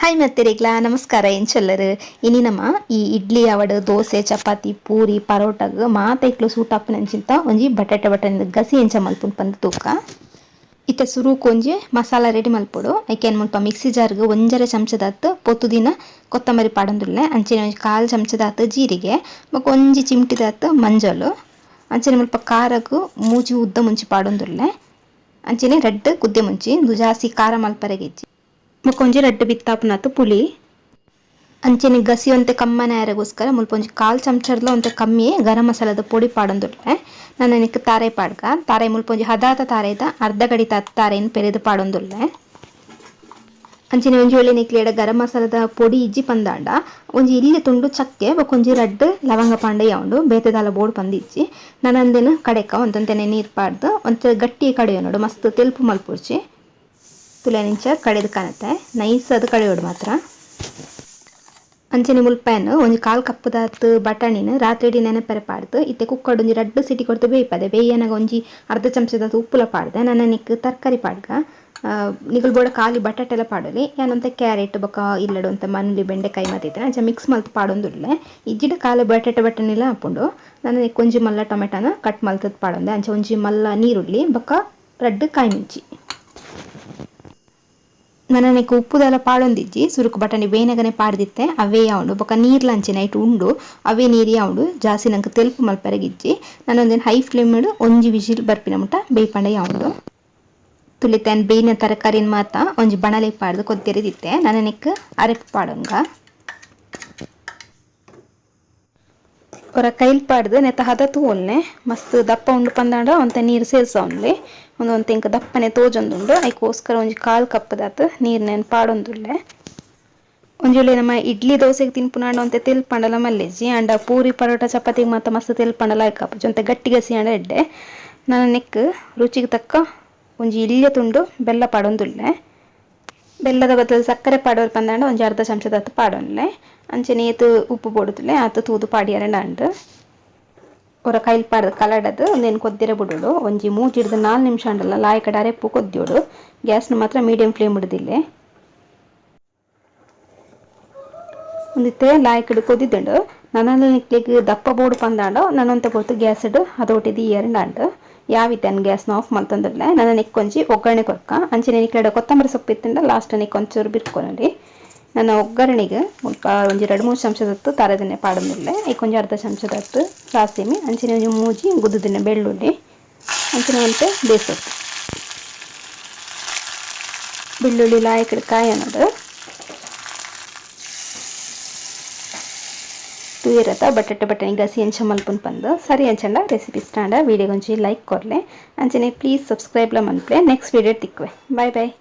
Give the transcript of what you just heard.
Hi ಮತ್ತೆರಿಗ್ಲಾ ನಮಸ್ಕಾರ ಎಂಚೊಲ್ಲರು. ಇನಿ ನಮ ಈ ಇಡ್ಲಿ ಆವಡ್ ದೋಸೆ ಚಪಾತಿ ಪೂರಿ ಪರೋಟಗ್ ಮಾತೈಕ್ಲು ಸೂಟ್ ಆಪುನಂಚಿಂತ ಒಂಜಿ ಬಟಾಟೆ ಬಟನ್ ಗಸಿ ಎಂಚ ಮಲ್ಪುನು ಪಂದ್ ತೂಕ. ಇತ್ತೆ ಸುರುಕು ಒಂಜಿ ಮಸಾಲ ರೆಡಿ ಮಲ್ಪೊಡು. ಐಕೆ ಮುಲ್ಪ ಮಿಕ್ಸಿ ಜಾರ್ಗ್ 1.5 ಚಮಚದಾತ್ ಪೊತ್ತುದಿನ ಕೊತ್ತಂಬರಿ ಪಾಡೊಂದುಲ್ಲೆ, ಅಂಚನೆ ಒಂಜಿ 1/4 ಚಮಚದಾತ್ ಜೀರಿಗೆ, ಬೊಕ ಒಂಜಿ ಚಿಮ್ಟಿದಾತ್ ಮಂಜಲ್, ಅಂಚನೆ ಮುಲ್ಪ ಖಾರಗ್ 3 ಉದ್ದ ಮುಂಚಿ ಪಾಡೊಂದುಲ್ಲೆ, ಅಂಚನೆ 2 ಕುದ್ದೆ ಮುಂಚಿ, ಉಂದು ಜಾಸ್ತಿ ಖಾರ ಮಲ್ಪರೆಗಿಜ್ಜಿ, ಬೊಕ ಒಂಜಿ 2 ಬಿತ್ತಾಪುನಾತ್ ಪುಳಿ, ಅಂಚನೆ ಗಸಿ ಒಂತೆ ಕಮ್ಮನೆ ಆಯರೆಗೋಸ್ಕರ ಮುಲ್ಪ ಒಂಜಿ 1/4 ಚಮಚರ್ಲ ಒಂತೆ ಕಮ್ಮಿಯೇ ಗರಂ ಮಸಾಲದ ಪೊಡಿ ಪಾಡೊಂದುಲ್ಲೆ. ನನ ತಾರೈ ಪಾಡ್ಗ ತಾರೈ ಮುಲ್ಪ ಒಂಜಿ ಹದಾತ ತಾರೈದ ಅರ್ಧ ಗಡಿತ ತಾರೈನ್ ಪೆರೆದು ಪಾಡೊಂದುಲ್ಲೆ. ಅಂಚನೆ ಒಂಜಿ ವೇಳೆ ನಿಕ್ಲೇಡ ಗರಂ ಮಸಾಲದ ಪೊಡಿ ಇಜ್ಜಿ ಪಂದಾಂಡ ಒಂಜಿ ಇಲ್ಲಿ ತುಂಡು ಚಕ್ಕೆ ಬೊಕ ಒಂಜಿ 2 ಲವಂಗ ಪಾಂಡೆ ಉಂಡು ಬೇತೆದಾಲ ಬೋಡು ಪಂದಿಜ್ಜಿ. ನನಂದೇನು ಕಡೆಕ ಒಂತೊಂತೆನೆ ನೀರು ಪಾಡ್ದು ಒಂತೆ ಗಟ್ಟಿ ಕಡೆಯೋ ನೋಡು, ಮಸ್ತ್ ತೆಲ್ಪು ಮಲ್ಪುರ್ಚಿ ತುಲೆ ನಿಂಚ ಕಡೆದು ಕಾಣತ್ತೆ ನೈಸ್ ಅದು ಕಡೆಯೋಡು ಮಾತ್ರ. ಅಂಚನೆ ಮುಲ್ಪನ್ ಒಂಜಿ 1/4 ಕಪ್ಪುದಾತ್ ಬಟಾಣಿನ ರಾತ್ರಿ ನೆನಪೆರೆ ಪಾಡ್ದು ಇತ್ತೆ ಕುಕ್ಕಡ್ ಒಂಜಿ 2 ಸಿಟಿ ಕೊಡ್ತು ಬೇಯ್ಪದೆ ಬೇಯನಾಗ ಒಂಜಿ ಅರ್ಧ ಚಮಚದಾತ್ ಉಪ್ಪುಲ ಪಾಡ್ದೆ. ನನನಿಕ್ ತರಕಾರಿ ಪಾಡ್ಗ ನಿಕುಲು ಬೋಡ ಖಾಲಿ ಬಟಾಟೆಲ ಪಾಡೊಲಿ, ಯಾನೊಂತೆ ಕ್ಯಾರೆಟ್ ಬೊಕ ಇಲ್ಲಡು ಒಂತೆ ಮನ್ಲಿ ಬೆಂಡೆಕಾಯಿ ಮತ್ತಿತ್ತೆ ಅಂಚ ಮಿಕ್ಸ್ ಮಲ್ತ್ ಪಾಡೊಂದುಲ್ಲೆ. ಇಜ್ಜಿಡ ಖಾಲಿ ಬಟಾಟೆ ಬಟಣಿಲ ಆಪುಂಡು. ನನನಿಕ್ ಒಂಜಿ ಮಲ್ಲ ಟೊಮೆಟೊನ ಕಟ್ ಮಲ್ತದ್ ಪಾಡೊಂದೆ, ಅಂಚ ಒಂಜಿ ಮಲ್ಲ ನೀರುಳ್ಳಿ ಬೊಕ 2 ಕಾಯಿ ಮುಂಚಿ. ನನನಿಕ್ ಉಪ್ಪುದೆಲ್ಲ ಪಾಡೊಂದಿಜ್ಜಿ, ಸುರುಕು ಬಟಾಣಿ ಬೇನಗನೆ ಪಾಡ್ದಿತ್ತೆ ಅವೇ ಉಂಡು, ಬೊಕ ನೀರ್ಲ ಅಂಚೆ ನೈಟ್ ಉಂಡು ಅವೇ ನೀರು ಉಂಡು, ಜಾಸ್ತಿ ನಂಗೆ ತೆಲ್ಪು ಮಲ್ಪರೆಗಿಜ್ಜಿ. ನಾನೊಂದಿನ ಹೈ ಫ್ಲೇಮ್ ಒಂಜಿ ವಿಜಿಲ್ ಬರ್ಪಿನ ಮುಟ ಬೇಯ್ಪಂಡೆ ಉಂಡು. ತುಲಿತೇನ್ ಬೇಯಿನ ತರಕಾರಿನ ಮಾತ ಒಂಜಿ ಬಣಲೆ ಪಾಡ್ದು ಕೊದ್ದಿರಿದಿತ್ತೆ. ನನನಿಕ್ ಅರೆಪು ಪಾಡೊಂಗ ಹೊರ ಕೈಲ್ ಪಾಡ್ದು ನೆತ್ತ ಹದ ತೂವೊಲ್ನೆ ಮಸ್ತ್ ದಪ್ಪ ಉಂಡು ಪಂದಾಂಡ ಒಂತೆ ನೀರು ಸೇರ್ಸೊನ್ಲೆ, ಒಂದೊಂತೆ ಇಂಕ ದಪ್ಪನೆ ತೋಜೊಂದುಂಡು, ಐಕೋಸ್ಕರ ಒಂಜಿ 1/4 ಕಪ್ಪದಾತ್ ನೀರ್ನೇನ್ ಪಾಡೊಂದುಲ್ಲೆ. ಒಂಜಿ ವೇಳೆ ನಮ್ಮ ಇಡ್ಲಿ ದೋಸೆಗೆ ತಿನ್ಪುನಾಂಡ ಒಂತೆ ತೆಲ್ಪಂಡಲ ಮಲ್ಲೆಜ್ಜಿ, ಅಂಡ ಪೂರಿ ಪರೋಟ ಚಪಾತಿಗೆ ಮಾತ ಮಸ್ತ್ ತೆಲ್ಪಂಡಲ ಆಯ್ಕಾಪುಜಿ, ಒಂತೆ ಗಟ್ಟಿ ಗಸಿ ಅಂಡ ಎಡ್ಡೆ. ನನನೆಕ್ ರುಚಿಗೆ ತಕ್ಕ ಒಂಜಿ ಇಲ್ಯ ತುಂಡು ಬೆಲ್ಲ ಪಾಡೊಂದುಲ್ಲೆ. ಬೆಲ್ಲದ ಬದಲು ಸಕ್ಕರೆ ಪಾಡೋರು ಪಂದಾಂಡ ಒಂಜಿ ಅರ್ಧ ಚಮಚದಾತ್ ಪಾಡೊನ್ಲೆ. ಅಂಚನೆ ಏತ್ ಉಪ್ಪು ಬೋಡುತ್ತಲೆ ಆತು ತೂದು ಪಾಡಿಯರಂಡ ಅಂಡ್ ಹೊರ ಕೈಲ್ ಪಾಡ್ದು ಕಲಡದು ಒಂದೇನು ಕೊದ್ದಿರ ಬಿಡೋಡು ಒಂಜಿ 3 ಹಿಡ್ದು 4 ನಿಮಿಷ ಅಂಡಲ್ಲ ಲಾಯಕಡೆ ಅರೆಪ್ಪು ಕೊದ್ದಿಯೋಡು. ಗ್ಯಾಸ್ನ ಮಾತ್ರ ಮೀಡಿಯಂ ಫ್ಲೇಮ್ ಹಿಡ್ದಿಲ್ಲೆ. ಒಂದಿತ್ತೆ ಲಾಯಕಡೆ ಕೊದ್ದಿದ್ದುಂಡು. ನನ್ನ ನಿಕ್ಲಿಗ್ ದಪ್ಪ ಬೋಡು ಪಂದಾಂಡ ನನ್ನೊಂತೆ ಪೊರ್ತು ಗ್ಯಾಸ್ ಇಡು ಅದೊಟ್ಟಿದ್ದು ಎರಡ್ ಅಂಡ್ ಯಾವಿತ್ತೆ ಗ್ಯಾಸ್ನ ಆಫ್ ಮಲ್ತೊಂದುಲ್ಲೆ. ನನ್ನ ನೆಕ್ಕೊಂಜಿ ಒಗ್ಗರಣೆ ಕೊರ್ಕ, ಅಂಚನೆ ನಿಕ್ಲೆಡ ಕೊತ್ತಂಬರಿ ಸೊಪ್ಪು ಇತ್ತಂಡ ಲಾಸ್ಟ್ ನೆಕ್ಕೊಂಚೂರು ಬಿರ್ಕೊನಲಿ. ನನ್ನ ಒಗ್ಗರಣೆಗೆ ಮುಲ್ಪ ಒಂಜಿ 2-3 ಚಮಚದತ್ತು ತಾರದನ್ನೇ ಪಾಡೊಂದುಲ್ಲೆ, ಐಕೊಂಜಿ ಅರ್ಧ ಚಮಚದತ್ತು ಸಾಸಿಮೆ, ಅಂಚನೆ ಒಂಜಿ 3 ಗುದ್ದುದಿನ ಬೆಳ್ಳುಳ್ಳಿ, ಅಂಚನೆ ಒಂತೆ ಬೇಸೊಪ್ಪು ಬೆಳ್ಳುಳ್ಳಿ ಲಾಯಕಡೆ ಕಾಯನೋಡು ತೂಯರತ ಬಟಾಟೆ ಬಟಾಣಿ ಗಸಿ ಎಂಚ ಮಲ್ಪುನ್ ಪಂದು ಸರಿ ಅಂಚಂಡ ರೆಸಿಪಿ ಸ್ಟಾಂಡ ವಿಡಿಯೋ ಒಂಜಿ ಲೈಕ್ ಕೊರ್ಲೆ, ಅಂಚನೆ ಪ್ಲೀಸ್ ಸಬ್ಸ್ಕ್ರೈಬ್ಲ ಮನ್ಪ್ಲೆ. ನೆಕ್ಸ್ಟ್ ವಿಡಿಯೋ ತಿಕ್ಕುವೆ. Bye boy.